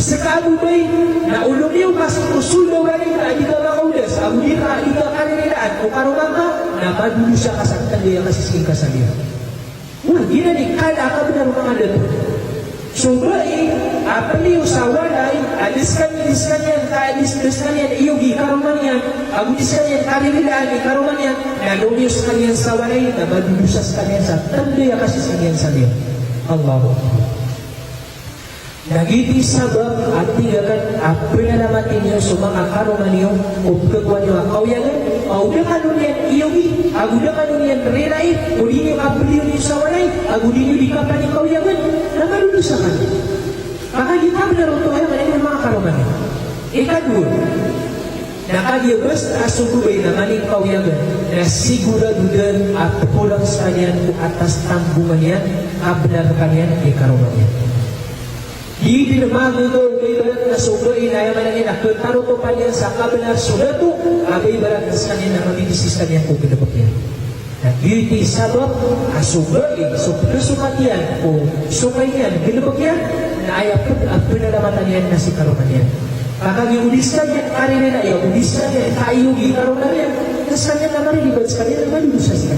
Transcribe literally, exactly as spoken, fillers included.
Seka a babay, na olo niyo ka so, so solda o walay ka a di ka makaodas, ago di ka, di ka karirilaan ko karoma ngka, na madodosa ka sa tlo a kasisii ngka sa liyo. Oway, giyanan i kala a kabenar o manga dato. So babay a peliyo sa walay, a di sekaniyan, di sekaniyan, ka, di, di sekaniyan iyogi i karoma niyan, ago di sekaniyan karirilaan i karoma niyan, na olo niyo sekaniyan sa walay, na madodosa sekaniyan sa tlo a kasisii niyan sa liyo. Allahu Akbar. Na giyoto i sabap a tig akn a penalamati niyo so manga karoma niyo ko pekakowa niyo a kawiyagan, a o da kano niyan iyogi, ago da kano niyan rirai, o di niyo kapeliyo niyo sa walay, ago di niyo di kapani kawiyagan, na madodosa kano. Ka kagiya kabenar oto aya maana niyan a manga karoma niyo. Ikadowa, na kagiya basta a so babay na mani kawiyagan, na sigurado dn a pekolang sekaniyan ko atas tanggongan iyan, kabenar sekaniyan i karoma niyan. Di dn magagaw ba ibarat na so babay na aya maana niyan a ketarotopan iyan sa kabenar so dato, a ba ibarat na sekaniyan na mamimisi sekaniyan ko galebek iyan. Na giyoto i sabap a so babay, so pekesokat iyan ko sokay niyan, galebek iyan, na aya pen-, a penalamatan iyan na si karoma niyan. Ka kagiya o di sekaniyan karirilaan, o di sekaniyan kaiyogi i karoma niyan, na sekaniyan na mariribat sekaniyan na madodosa si